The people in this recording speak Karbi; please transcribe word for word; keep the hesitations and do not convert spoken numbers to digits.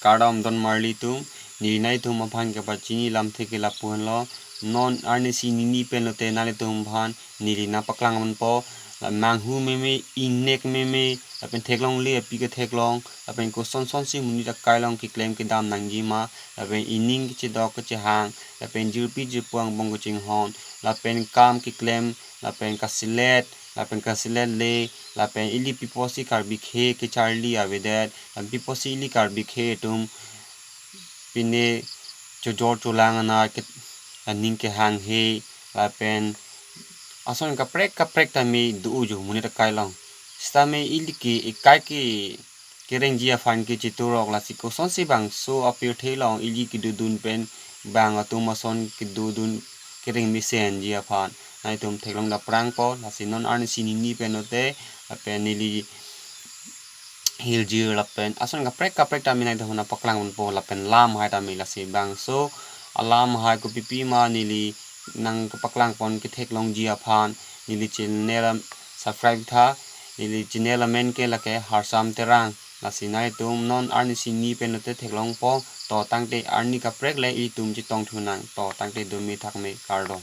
Kardom don marli atum, neli nanglitum aphan kepachini lamthe ke lapu henlo. Non arnisi nini pen lote nanglitum aphan neli nangpaklang ponpo. La manghu meme, ingnek meme, lapen theklongle api ketheklong, lapen kosonsonsi monit akai along keklem kedam nangji ma, lapen ining kechedok kechehang, lapen jirpi jirpo angbong kachinghon, lapen kam keklem, lapen kaselet, lapen kaselet le, lapen ili pi apotsi Karbi akhei kecharli avedet, lapen pi apotsi ili Karbi akhei atum pine chojor cholang anar ke, aning kehanghe, lapen ason kaprek kaprek tame do-o jo monit akai along. Sitame ili ke ekai ke kerengji aphan ke cheturok, lasi kosonsi bangso apirthe along ili kedodun pen bang atum ason kedodun kereng mesenji aphan nanglitum theklong daprangpo. Lasi non arnisi nini pen lote, lapen neli hiljir lapen ason kaprek kaprek tame nanglitum aphan nangpaklang ponpo, lapen lam hai tame. Lasi bangso alam hai kopipi ma neli nangpaklang pon ketheklongji aphan neli channel am subscribe tha, neli channel amen ke lake Harsam Terang. Lasi nanglitum non arnisi nini pen lote theklongpo, to tangte arni kaprek le itum chetong thunang, to tangte dome thakme, kardom.